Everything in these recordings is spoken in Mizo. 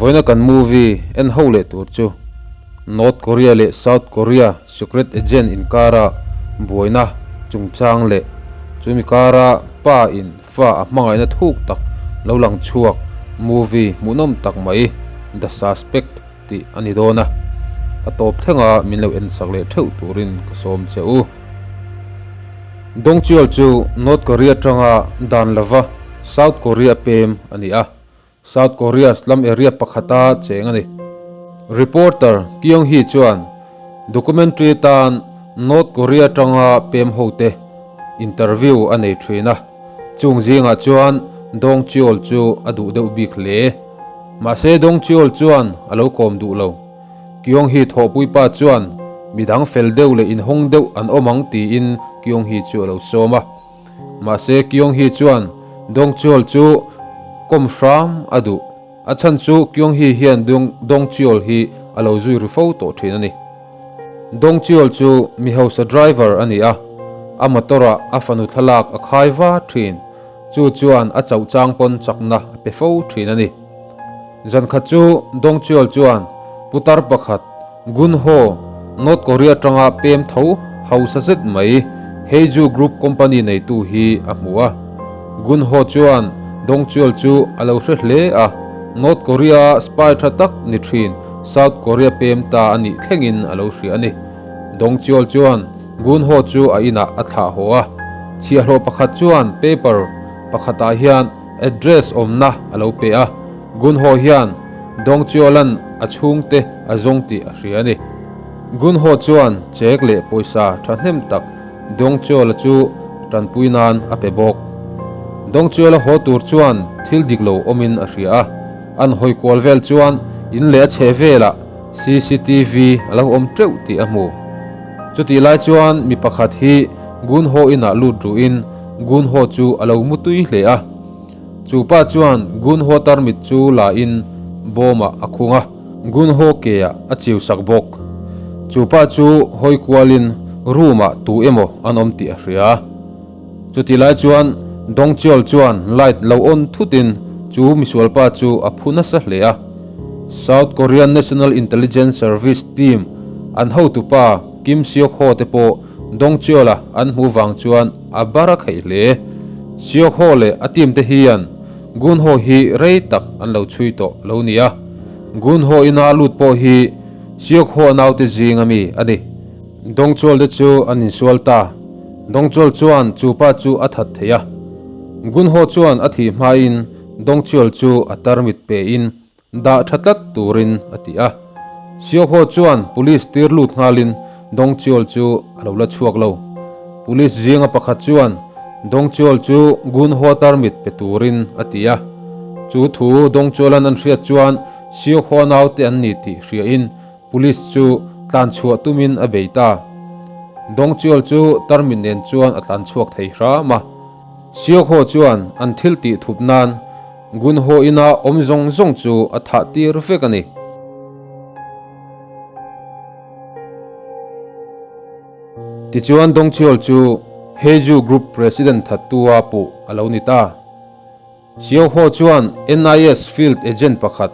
Vawiina kan movie en ho leh tur chu North Korea leh South Korea secret agent inkara buaina chungchang leh chumi kara pa in fa a hmangaihna thuk tak lo lang chhuak movie hmuhnawm tak mai The Suspect tih a ni dawn a, a tawp thlenga min lo en sak leh theuh turin ka sawm che u. Dongcheol chu North Korea atanga dan lova South Korea pem a ni a, South Korea slum area pakhata cheng a ni. Reporter Kyung Hee chuan documentary tan North Korea atanga pem hote interview a nei thin a, chung zingah chuan Dongcheol chu a duh deuh bik hle. Mahse Dongcheol chuan a lo kawm duh lo. Kyung Hee thawhpui pa chuan midang fel deuh leh inhawng deuh an awm ang tiin Kyung Hee chu a lo sawm a. Mahse Kyung Hee chuan Dongcheol chu kawm hram a duh. A chhan chu Kyung Hee hian Dongcheol hi a lo zui ri fo tawh thin a ni. Dongcheol chu mi hausa driver a ni a, a motor ah a fanu thlalak a khai va thin. Chu chuan a chauh chang pawn chakna a pe fo thin a ni. Zan khat chu Dongcheol chuan putar pakhat Gun Ho, North Korea atanga pem tho hausa zet mai Haeju Group company neitu hi a hmu a. Gun Ho chuan Dongcheol chu a lo hre hle a, North Korea spy tha tak ni thin South Korea pem ta a nih thlengin a lo hria a ni. Dongcheol chuan Gun Ho chu a inah a thlah haw a, chhiahhlawh pakhat chuan paper pakhatah hian address awmna a lo pe a, Gun Ho hian Dongcheola'n a chhungte a zawng tih a hria a ni. Gun Ho chuan chek leh pawisa thahnem tak Dongcheola chu tanpui nan a pe bawk. Dongcheola haw tur chuan thil dik lo awmin a hria a, an hawi kual vel chuan in leh a chheh velah CCTV a lo awm teuh tih a hmu. Chutih lai chuan mi pakhat hi Gun Ho inah lut ruhin Gun Ho chu a lo mu tui hle a. Chu pa chuan Gun Ho tarmit chu la in bawmah a khung a, Gun Ho ke ah a chiu sak bawk. Chu pa chu hawi kualin room ah tu emaw an awm tih a hria. Chutih lai chuan Dongcheol chuan light lo on thutin chu misualpa chu a phu nasa hle a. South Korean National Intelligence Service team an hotupa Kim Seok Ho te pawh Dongcheol-a an hmuh vang chuan a bar a kheih hle. Seok Ho leh a team te hian Gun Ho hi rei tak an lo chhui tawh lo nia. Gun Ho ina lut pawh hi Seok Ho a naute zing ami a ni. Dongcheol te chu an insual ta. Dongcheol chuan chu pa chu a that thei a. Gun Ho chuan a thih hmain Dongcheol chu a tarmit pein dah tha tlat turin a ti a. Seok Ho chuan police tir lut nghalin Dongcheol chu a lo la chhuak lo. Police zinga pakhat chuan Dongcheol chu Gun Ho tarmit pe turin a ti a. Chu thu Dongcheolan an hriat chuan Seok Ho naute an ni tih hriain Police chu tlan chhuah tumin a bei ta. Dongcheol chu tarmit nen chuan a tlan chhuak thei hram a. Seok Ho chuan an thil tih thup nan Gun Ho ina awm zawng zawng chu a thah tir vek a ni. Tichuan Dongcheol chu Haeju Group President thattua puh a lo ni ta. Seo Ho chuan NIS field agent pakhat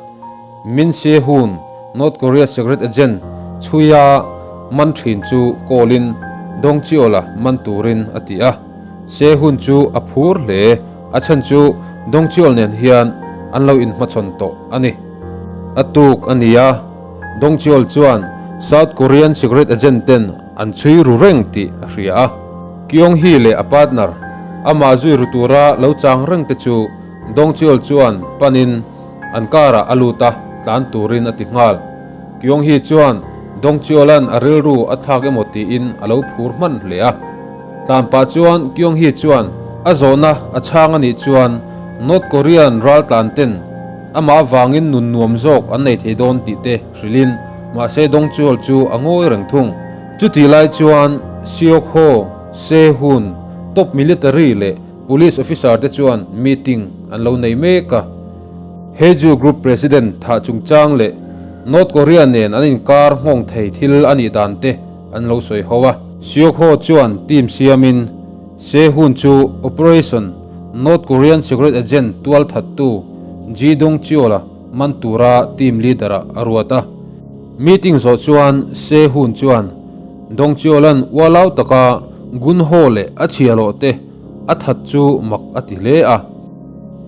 Min Se Hoon, North Korea secret agent chhuia man thin chu call-in Dong Cheol-a man turin a ti a. Se Hoon chu a phur hle, a chhan chu Dong Cheol nen hian an lo inhmachhawn tawh a ni. A tuk a ni a, Dong Cheol chuan South Korean secret agent ten an chhui ru reng tih a hria a. Kyung Hee leh a partner, amah zui ru tura lo chang reng te chu Dong Cheol chuan panin an car-ah a lut a, tlan turin a ti nghal. Kyung Hee chuan Dong Cheol-a'n a rilru a thlak emaw tiin a lo phur hman hle a. Tlan pah chuan Kyung Hee chuan a zawhna a chhang a nih chuan North Korean raltlan ten amah avangin nun nuam zawk an nei thei dawn tih te hrilhin mahse Dong Cheol chu a ngawi reng thung. Chutih lai chuan Seok Ho, Se Hun, top military leh police officer te chuan meeting an lo nei mek a. Haeju Group President thah chungchang leh North Korea nen an inkar nghawng thei thil a nih dan te an lo sawi ho a. Seok Ho chuan team siamin Se Hun chu Operation North Korean Secret Agent tual thattu Ji Dong Cheol-a. man tura team leader ah a ruat a. Meeting zawh chuan Se-hun chuan Dongcheol-a'n ualau taka Gun-ho leh a chhiahhlawh te a that chu mak a ti hle a.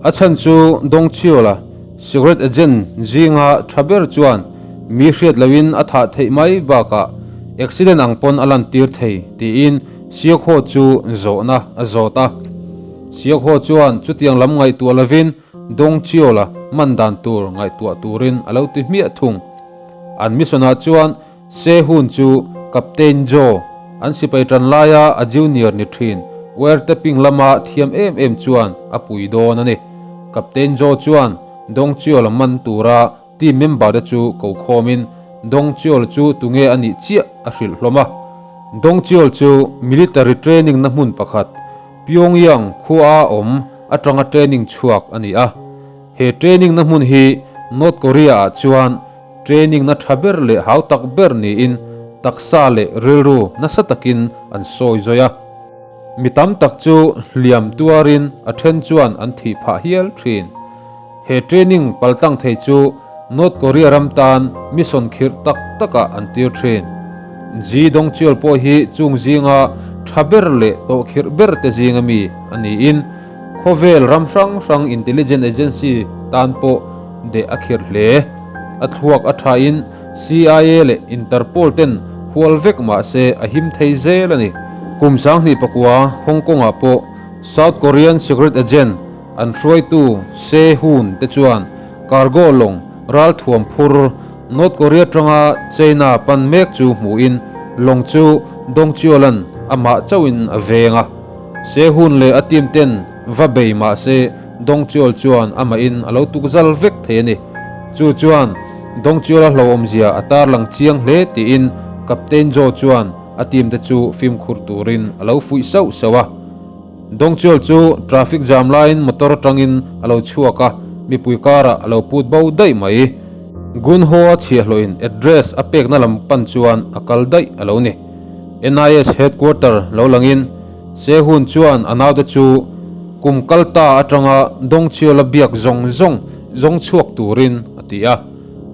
A chhan chu Dongcheol-a secret agent zinga tha ber chuan mi hriat loin a thah theih mai bakah accident ang pawn a lantir thei tiin Seokho chu zawhna a zawt a. Seokho chuan chutiang lam ngaihtuah lovin Dongcheol-a man dan tur ngaihtuah turin a lo ti hmiah thung. An mission-ah chuan Sehun chu Captain Joe, an sipai tan laia a junior ni thin, wiretapping lama thiam em em chuan a pui dawn a ni. Captain Joe chuan Dongcheol man tura team member te chu ko khawmin Dongcheol chu tunge a nih chiah a hrilh hlawm a. Dongcheol chu military training na hmun pakhat, Pyongyang khua a awm atanga training chhuak a ni a. He training na hmun hi North Korea ah chuan Training na tha ber leh hau tak ber niin taksa leh rilru nasa takin an sawi zawi a. Mi tam tak chu hliam tuarin a then chuan an thih phah hial thin. He training paltlang thei chu North Korea ram tan mission khirh tak takah an tir thin. Ji Dongcheol pawh hi chung zinga tha ber leh tawh khirh ber te zinga mi a niin khawvel ram hrang hrang intelligence agency tan pawh deh a khirh hle. A thluak a thain CIA leh Interpol ten hual vek mah se a him thei zel a ni. Kum 2009 Hong Kong ah pawh South Korean secret agent an hruaitu Se Hoon te chuan cargo lawng ralthuam phur North Korea tanga China pan mek chu hmuhin lawng chu Dong Cheol-a'n amah chauhin a veng a. Se Hoon leh a team ten va bei mah se Dongcheol chuan amahin a lo tukzal vek thei a ni. Chu chuan Dongcheol-a hlauhawmzia a tarlang chiang hle tiin Captain Joe chuan a team te chu fimkhur turin a lo fuih sauh sauh a. Dongcheol chu traffic jam laiin motor atangin a lo chhuak a, mipui karah a lo put bo daih mai. Gunho-a chhiahhlawhin address a pekna lam pan chuan a kal daih a lo ni. NIS headquarter lo langin Sehun chuan a naute chu kum kal ta atanga Dongcheol-a biak zawng zawng zawng chhuak turin a ti a.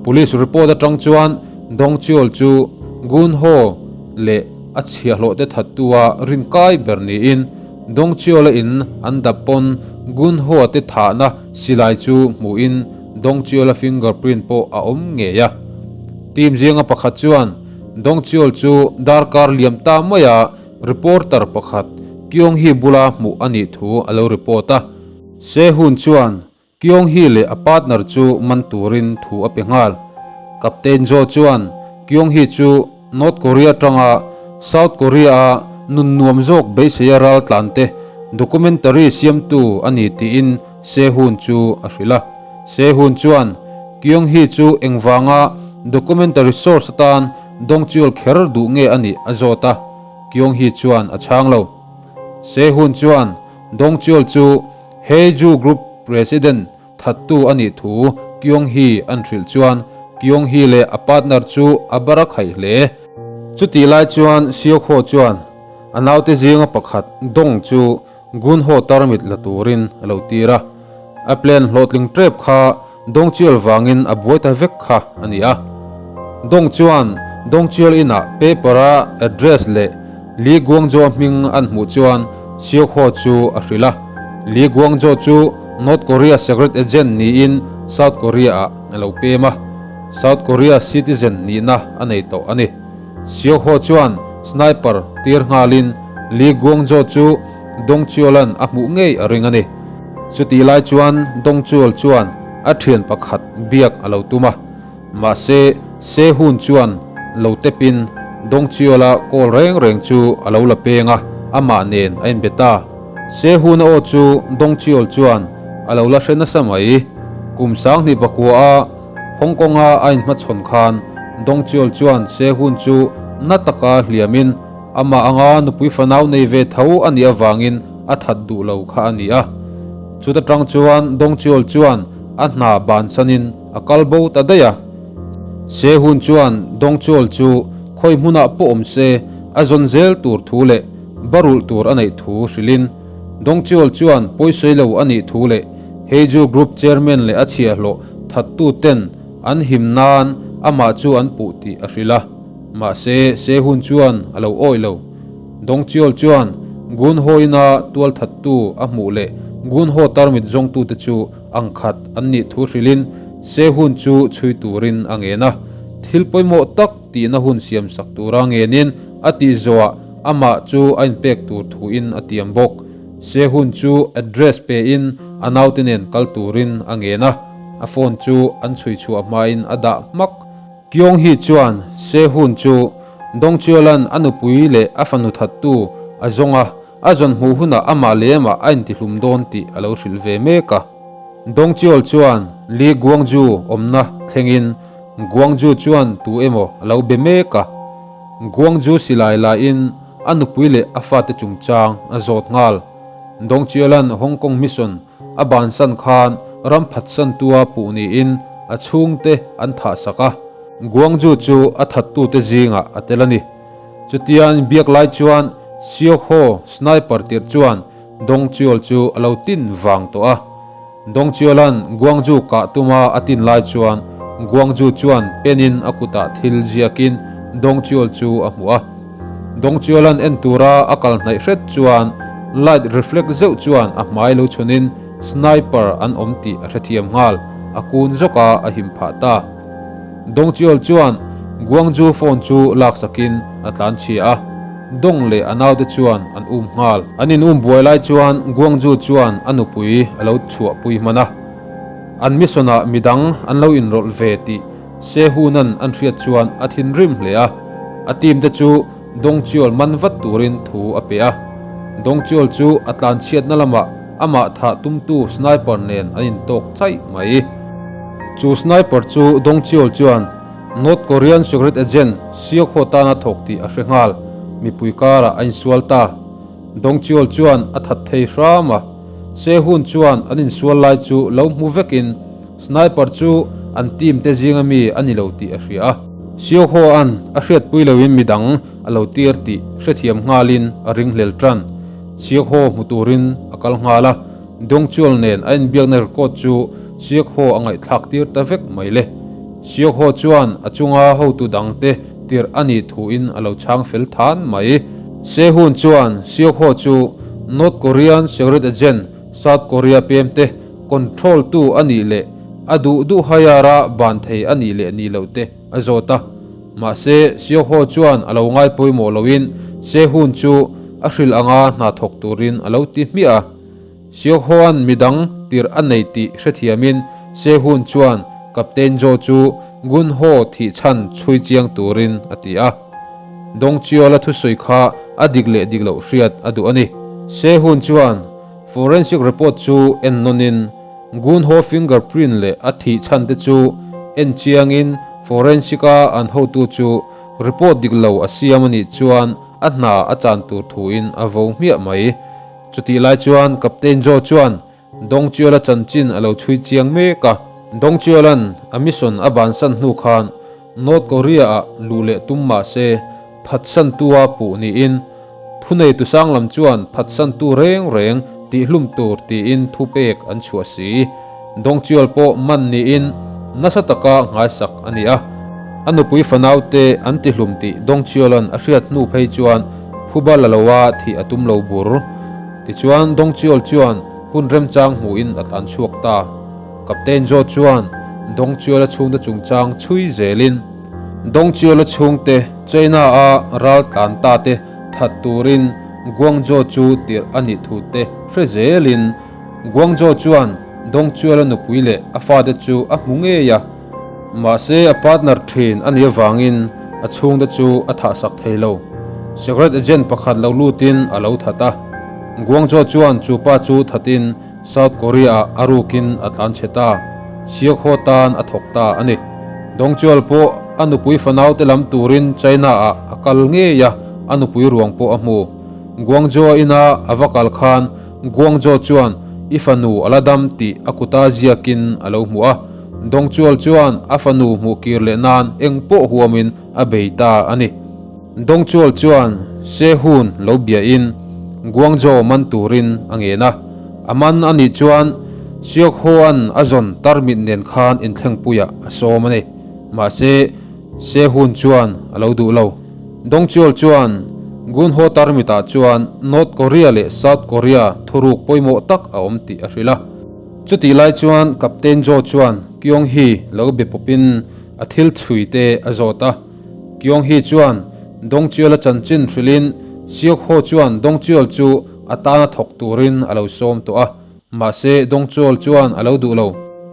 Police report atang chuan Dongcheol chu Gunho leh a chhiahhlawhte thattua rinkai ber niin Dongcheol-a in an dap pawn Gunho-a te thahna silai chu hmuhin Dongcheol-a fingerprint pawh a awm ngei a. Team zinga pakhat chuan Dongcheol chu darkar liam ta maia Reporter pakhat Kyung Hee bula hmuh a nih thu a lo report a. Sehun chuan Kyung Hee leh a partner chu man turin thu a pe nghal. Captain Jo chuan Kyung Hee chu North Korea atanga South Korea-a nun nuam zawk beiseia ral tlante documentary siamtu a ni tiin Sehun chu a hrilh a. Sehun chuan Kyung Hee chu engvanga documentary source atan Dongcheol kher duh nge a nih a zawt a, Kyung-hee chuan a chhang lo. Sehun chuan Dongcheol chu Haeju Group President thattu a nih thu Kyung-hee an hrilh chuan Kyung-hee leh a partner chu a bar a khaih hle. Chutih lai chuan Seokho chuan a naute zinga pakhat Dong chu Gunho tarmit la turin a lo tir a, a plan hlawhtling tep kha Dongcheol vangin a buai ta vek kha a ni a. Dong chuan Dongcheol inah paper-a address leh Li Guangzhou hming an hmuh chuan Seokho chu a hrilh a. Li Guangzhou chu North Korea secret agent niin South Korea-ah a lo pem a, South Korea citizen nihna a nei tawh a ni. Seokho chuan sniper tir nghalin Li Guangzhou chu Dongcheol-a'n a hmuh ngei a ring a ni. Chutih lai chuan Dongchul chuan a thian pakhat biak a lo tum a, mahse Sehun chuan lo tepin Dongchul-a call reng reng chu a lo la peng a, amah nen a inbe ta. Sehun-a aw chu Dongchul chuan a lo la hre nasa mai. Kum 2009 a Hong Kong-a a inhmachhawn khan Dongchul chuan Sehun chu na taka hliamin amah anga nupui fanau nei ve tho a nih avangin a that duh lo kha a ni a. Chuta tang chuan Dongcheol chuan a hna bansanin a kal bo ta daih a. Sehun chuan Dongcheol chu khawi hmunah pawh awm se a zawn zel tur thu leh barulh tur a neih thu hrilhin Dongcheol chuan pawisawi lo a nih thu leh Heiju Group Chairman leh a chhiahhlawh thattu ten an him nan amah chu an puh tih a hrilh a, mahse Sehun chuan a lo awih lo. Dongcheol chuan Gunho ina tual thattu a hmuh leh Gunho tarmit zawngtute chu ang khat an nih thu hrilhin Sehun chu chhui turin a ngen a, thil pawimawh tak tihna hun siam sak tura ngenin a tih zawhah amah chu a inpek tur thuin a tiam bawk. Sehun chu address pein a naute nen kal turin a ngen a, a phone chu an chhui chhuah hmain a dah hmak. Kyung-hee chuan Sehun chu Dongcheol-a'n a nupui leh a fanu thattu a zawng a, a zawn hmuh hunah amah leh amah a intihlum dawn tih a lo hrilh ve mek a. Dongcheol chuan Lee Gwangju awmna thlengin Gwangju chuan tu emaw a lo be mek a. Gwangju silai laiin a nupui leh a fate chungchang a zawt nghal. Dongcheol-a'n Hong Kong mission A bansan khan ram phatsantua puh niin a chhungte an thahsak a, Guangzhou chu a thattute zingah a tel a ni. Chutian biak lai chuan Seokho sniper tirh chuan Dongcheol chu a lo tin vang tawh a. Dongcheola'n Guangzhou kah tuma a tin lai chuan Guangzhou chuan pen-in a kutah thil ziakin Dongcheol chu a hmu a. Dongchualan en tura a kal hnaih hret chuan light reflect zeuh chuan a hmai lo chhunin sniper an awm tih a hrethiam nghal, a kun zawk a, a him phah ta. Dongchual chuan Guangzhou phone chu laksakin a tlan chhia a, Dong leh a naute chuan an um nghal. An in um buai lai chuan Guangzhou chuan a nupui a lo chhuahpui hman a, an mission ah midang an lo inrawlh ve tih Sehunan an hriat chuan a thinrim hle a, a team te chu Dongcheol man vat turin thu a pe a. Dongcheol chu a tlanchhiatna lamah amah thah tumtu sniper nen an intawk chaih mai. Chu sniper chu Dongcheol chuan North Korean secret agent Seokho tana thawk tih a hre nghal, mipui karah a insual ta. Dongcheol chuan a that thei hram a, Sehun chuan an insual lai chu lo hmu vekin Sniper chu an team te zinga mi a ni lo tih a hria a. Seokho-a'n a hriatpui loin midang a lo tir tih hrethiam nghalin a ringhlel tan. Seokho hmu turin a kal nghal a, Dongchual nen a inbiakna record chu Seokho a ngaihthlak tir ta vek mai le. Seokho chuan a chunga hotu dangte tirh a nih thuin a lo chhang fel than mai. Sehun chuan Seokho chu North Korean secret agent South Korea pemte control tu a nih leh a duh duh hire a ban thei a nih leh nih loh te a zawt a. Mahse, Seokho chuan a lo ngai pawimawh loin Sehun chu a hrilh anga hna thawk turin a lo ti hmiah a. Seokhoa'n midang tirh a nei tih hrethiamin Sehun chuan Captain Jo chu Gunho thih chhan chhui chiang turin a ti a. Dongcheol-a thusawi kha a dik leh dik loh hriat a duh a ni. Sehun chuan Forensic report chu en nawnin Gunho fingerprint leh a thih chhan te chu en chiangin forensic-a an hotu chu report dik lo a siam a nih chuan a hna a chan tur thuin a vo hmiah mai. Chutih lai chuan Captain Joe chuan Dongchuala chanchin a lo chhui chiang mek a. Dongchuala'n a mission a bansan hnu khan North Korea-ah luh leh tum mah se phatsantua puh niin thuneitu sang lam chuan phatsantu reng reng tihhlum tur tiin thupek an chhuah si. Dongchual pawh man niin nasa taka nghaisak a ni a. A nupui fanaute an tihlum tih Dongchuala'n a hriat hnu phei chuan phuba la loa thih a tum lo bur. Tichuan Dongchual chuan hun remchang hmuhin a tlan chhuak ta. Captain Joe chuan Dongchuala chhungte chungchang chhui zelin Dongchuala chhungte China-a ral tlan ta te that turin Guangzhou chu tirh a nih thu te hre zelin Guangzhou chuan Dongchuala nupui leh a fate chu a hmu ngei a, mahse a partner thin a nih avangin a chhungte chu a thahsak thei lo. Secret agent pakhat lo lutin a lo that a, Guangzhou chuan chu pa chu thatin South Korea-ah a rukin a tlan chhe ta, Seokho tan a thawk ta a ni. Dongchual pawh a nupui fanaute lam turin China-ah a kal ngei a, a nupui ruang pawh a hmu. Guangzhou-a ina a va kal khan Guangzhou chuan i fanu a la dam tih a kuta ziakin a lo hmu a. Dongchual chuan a fanu hmuh kir leh nan eng pawh huamin a bei ta a ni. Dongchual chuan Sehun lo biain Guangzhou man turin a ngen a, a man a nih chuan Seok Ho-a'n a zawn tarmit nen khan inthlengpuiah a sawm a ni. Mahse, Sehun chuan a lo duh lo. Dongcheol chuan Gun Ho tarmitah chuan North Korea leh South Korea thuruk pawimawh tak a awm tih a hrilh a. Chutih lai chuan Captain Jo chuan Kyung Hee lo be pawpin a thil chhui te a zawt a. Kyung Hee chuan Dongcheol-a chanchin hrilhin Seok Ho chuan Dongcheol chu a tana thawk turin a lo sawm tawh a. Mahse, Dongcheol chuan a lo duh lo.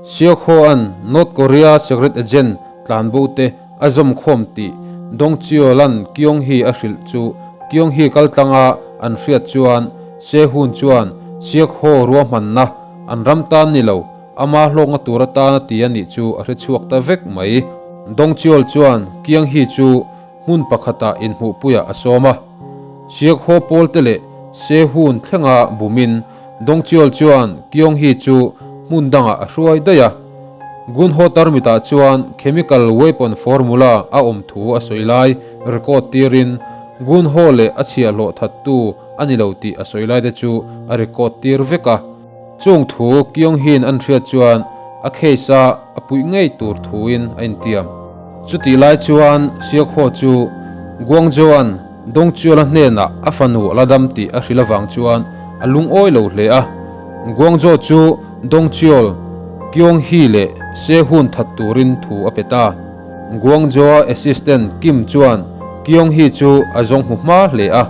Seok Ho-a'n North Korea secret agent tlanbo te a zawm khawm tih Dongcheol-a'n Kyung Hee a hrilh chu Kyung Hee kaltlanga an hriat chuan Sehun chuan Seok Ho ruahmanna an ram tan ni lo, ama hlawkna tur atana ti a nih chu a hre chhuak ta vek mai. Dongcheol chuan Kyung Hee chu hmun pakhatah inhmuhpuiah a sawm a. Seok Ho pawlte leh Sehun thlenga bumin Dongcheol chuan Kyung Hee chu hmun dangah a hruai daih a. Gun Ho tarmitah chuan chemical weapon formula a awm thu a sawi lai record tirin Gun Ho leh a chhiahhlawh thattu a ni lo tih a sawi lai te chu a record tir vek a. Chung thu Kyung Hee-in an hriat chuan a case a a puih ngei tur thuin a intiam. Chutih lai chuan Seok Ho chu Guangzhou-a'n Dongcheol-a hnenah a fanu a la dam tih a hrilh avang chuan a lungawi lo hle a. Guangzhou chu Dongcheol, Kyung Hee leh Sehun that turin thu a pe ta. Guangzhou-a assistant Kim chuan Kyung Hee chu a zawng hmu hma hle a.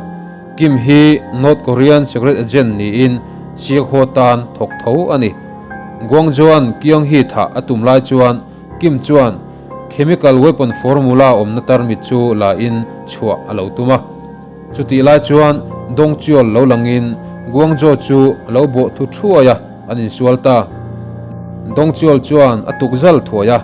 Kim hi North Korean secret agent niin Seok Ho tan thawk tho a ni. Guangzhou-a'n Kyung Hee thah a tum lai chuan Kim chuan chemical weapon formula awmna tarmit chu la in chhuah a lo tum a. Chutih lai chuan Dongcheol lo langin Guangzhou chu a lo bawh thlu thuai a, an insual ta. Dongcheol chuan a tuk zal thuai a.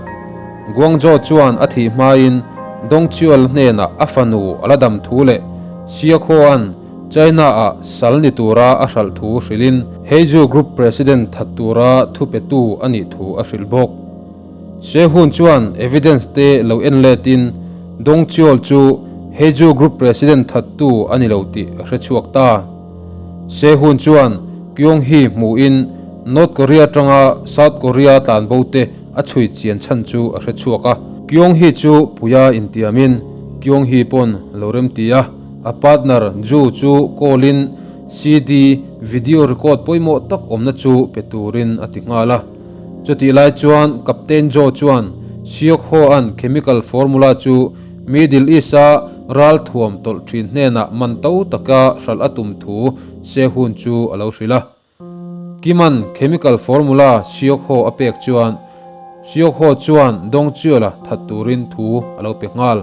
Guangzhou chuan a thih hmain Dongcheol hnenah a fanu a la dam thu leh Siakhoa'n China-ah sal ni tura a hralh thu hrilhin Heiju Group President that tura thupetu a nih thu a hrilh bawk. Sehun chuan evidence te lo en letin Dongcheol chu Heiju Group President thattu a ni lo tih a hre chhuak ta. Sehun chuan Kyung Hee hmuhin North Korea atanga South Korea tlanbo te a chhui chian chhan chu a hre chhuak a. Kyung Hee chu puia intiamin Kyung Hee pawn lo remti a, a partner Ju chu call in CD video record pawimawh tak awmna chu pe turin a ti nghal a. Chutih lai chuan Captain Joe chuan Seok Ho-a'n chemical formula chu Middle East-a ral thuam tawlh thin hnenah man to taka hralh a tum thu Sehun chu a lo hrilh a. Kim-a'n chemical formula Seok Ho a pek chuan Seok Ho chuan Dongcheol-a that turin thu a lo pe nghal.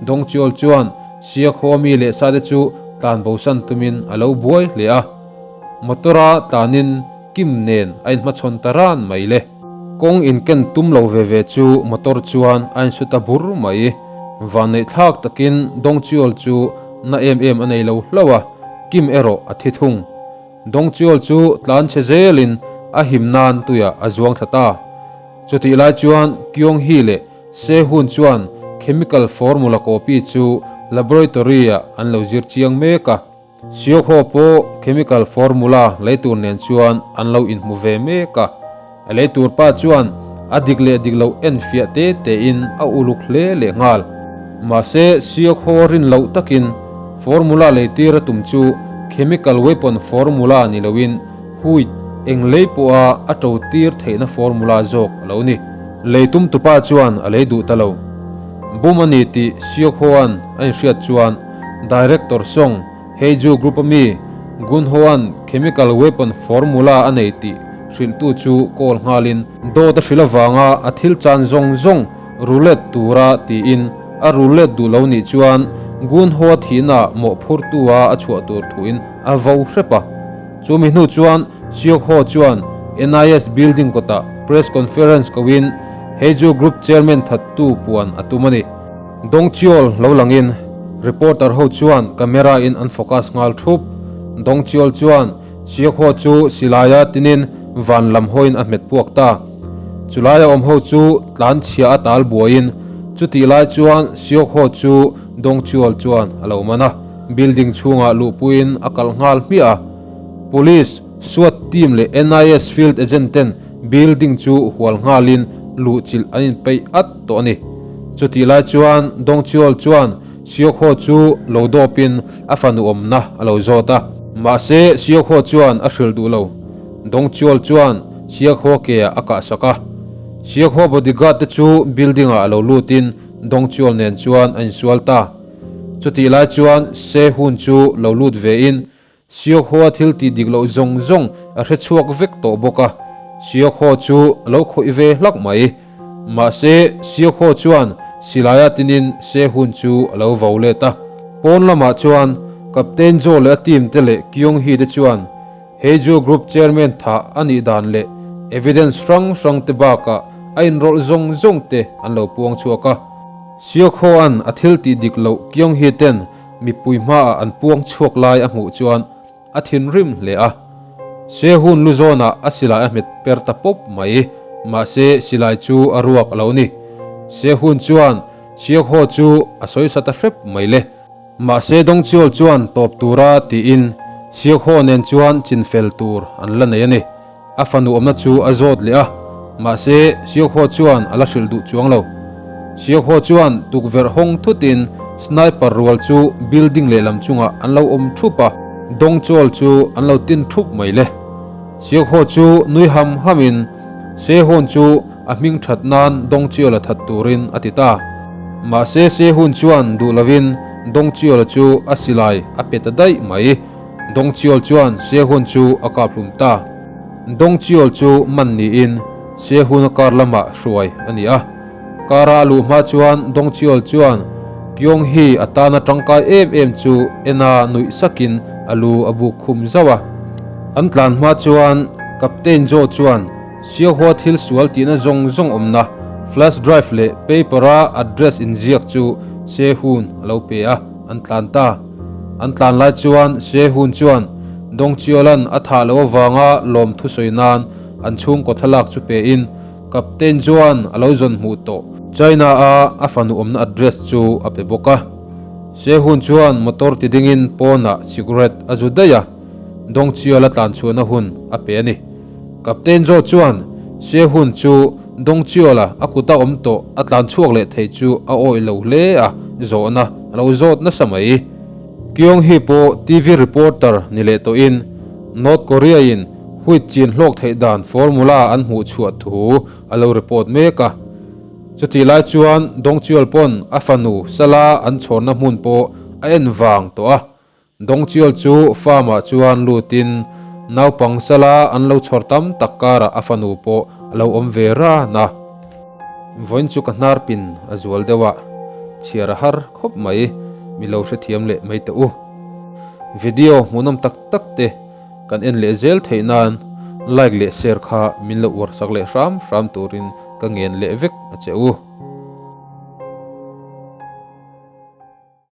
Dongcheol chuan Seok Ho-a mi leh sate chu tlanbosan tumin a lo buai hle a. Motor-a tlanin Kim nen a inhmachhawn ta ran mai le. Kawng inken tum lo ve ve chu motor chuan a insu ta bur mai. Vanneih thlak takin Dongcheol chu na em em a nei lo hlauh a, Kim erawh a thi thung. Dongcheol chu tlan chhe zelin a him nan tuiah a zuang thla ta. Chutih lai chuan Kyung Hee leh Sehun chuan chemical formula copy chu laboratory-ah an lo zir chiang mek a. Siokhaw pawh chemical formula lei tur nen chuan an lo inhmu ve mek a, a lei tur pa chuan a dik leh dik loh en fiah te tein a uluk hle leh nghal. Mahse, Siokhaw rin loh takin formula lei tir a tum chu chemical weapon formula ni loin huit eng lei pawha a to tir theihna formula zawk a lo ni. Lei tum tupa chuan a lei duh ta lo. Bum a ni tih Siokhaw-a'n a inhriat chuan Director Song Hae-ju Group a mi Gun-ho-a'n chemical weapon formula a nei tih hrilhtu chu call nghalin dawt a hrilh avanga a thil chan zawng zawng roulette tura tiin a roulette duh lo nih chuan Gun-ho-a thihna mawhphurtu-a a chhuah tur thuin a vo hrep a. Chumi hnu chuan Seok-ho chuan NIS building kawtah press conference koin Hae-ju Group chairman thattu puan a tum a ni. Dongcheol lo langin reporter ho chuan camera in an focus nghal thup. Dongcheol chuan Seokho chu silaia tinin van lam hawiin a hmet puak ta. Chulaia awm ho chu tlan chhia a tal buaiin chutih lai chuan Seokho chu Dongcheol chuan a lo man a, building chhungah luhpuiin a kalh nghal hmiah a. Police, SWAT team leh NIS field agent ten. building chu hual nghalin luhchilh an inpeih at tawh a ni. Chutih lai chuan Dong Cheol chuan Seok Ho chu lo dawpin a fanu awmna a lo zawt a. Mahse Seok Ho chuan a hrilh duh lo. Dong Cheol chuan Seok Ho ke ah a kahsak a. Seok Ho bodyguard te chu building ah lo lutin Dong Cheol nen chuan a insual ta. Chutih lai chuan Se Hun chu lo lut vein Seok Hoa thil tih dik loh zawng zawng a hre chhuak vek tawh bawk a, Seok Ho chu a lo khawih ve hlak mai. Mahse, Seok Ho chuan silaia tinin Se Hun chu a lo vo let a. Pawn lamah chuan Captain Jo leh a team te leh Kyung Hee te chuan Heiju Group Chairman thah a nih dan leh evidence hrang hrang te bakah a inrawlh zawng zawng te an lo puang chhuak a. Seok Ho-a'n a thil tih dik loh Kyung Hee ten mipui hmaah an puang chhuak lai a hmuh chuan a thinrim hle a. Se hun lu zawnah a silai a hmet per ta pawp mai. Mahse, silai chu a ruak a lo ni. Se hun chuan Seok Ho chu a sawi sa ta hrep mai le. Mahse, Dong Cheol chuan tawp tura tiin Seok Ho nen chuan chinfel tur an la nei a ni. A fanu awmna chu a zawt leh a, mahse Seok Ho chuan a la hrilh duh chuang lo. Seok Ho chuan tukverh hawng thutin sniper rual chu building lehlam chungah an lo awm thup a, Dong Cheol chu an lo tin thup mai le. Seok Ho chu nui ham hamin Se-hun chu a hming that nan Dong Cheol a that turin a ti ta. Mahse Se-hun chuan duh lovin Dong Cheol-a chu a silai a pe ta daih mai. Dong Cheol chuan Sehun chu a kap hlum ta. Dong Cheol chu man niin Sehun a kar lamah hruai a ni a. Kara a luh hma chuan Dong Cheol chuan Kyung Hee a tana tangkai em em chu ena nuih sakin a lu a buk khum zauh a. An tlan hma chuan Captain Jo chuan Seohua thil sual tihna zawng zawng awmna flash drive leh paper-a address inziak chu Sehun a lo pe a, an tlan ta. An tlan lai chuan Se Hun chuan Dong Chiola'n a thah loh avanga lawm thusawi nan an chhungkaw thlalak chu pein Captain chuan a lo zawn hmuh tawh. China-a a fanu awmna address chu a pe bawk a. Se Hun chuan motor ti dingin pawnah cigarette a zu daih a, Dong Chiola tlan chhuahna hun a pe a ni. Captain Joe chuan Se Hun chu Dong Chiola a kuta awm tawh a tlan chhuak leh thei chu a awih lo hle a, zawhna a lo zawt nasa mai. Kyung Hee pawh TV reporter ni leh tawhin North Korea in wheat chin hlawk theih dan formula an hmuh chhuah thu a lo report mek a. Chutih lai chuan Dong Chiol pawn a fanu Sala an chhawrna hmun pawh a en vang tawh a. Dongchiol chu farm-ah chuan lutin naupang sala an lo chhawr tam tak karah a fanu pawh a lo awm ve ran a. Vawiin chu ka hnar pin a zual deuh a, chhiar a har khawp mai, mi lo hrethiam leh mai teh u. Video hmuhnawm tak tak te kan en leh zel theih nan like leh share kha min lo uar sak leh hram hram turin ka ngen leh vek a che u.